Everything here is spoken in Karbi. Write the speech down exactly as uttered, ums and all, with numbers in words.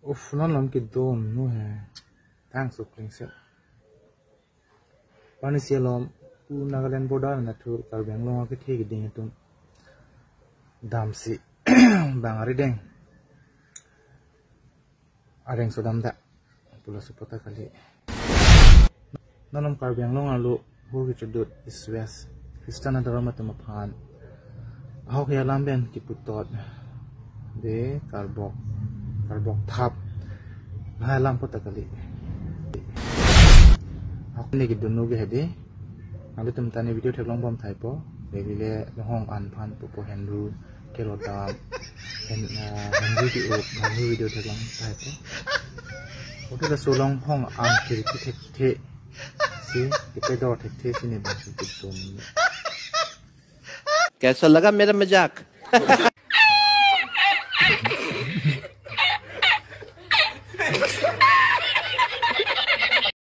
Uff, non lom kedun nu he. Tang sukling se. Panisi alom pu Nagaland border anatthu Karbi Anglong akethe keding atum damsi bang arideng areng sodam da pula supota kali. Non lom Karbi Anglong arlo hur kechedut East West Christian adhorom atum aphan ahok alam pen kiputot de karbok karbok thap lahai alam pota kali. Ahok ne kedun nu ke hedi. Nanglitum ta ne video theklong bom thaipo. Lele le lahong an aphan pupo henru kelodam hen, ah, henru di up henru video theklong thaipo. Oke, laso lahong an kiri thekthe si kepedor thekthe si ne bang si kedun. कैसा लगा मेरा मजाक?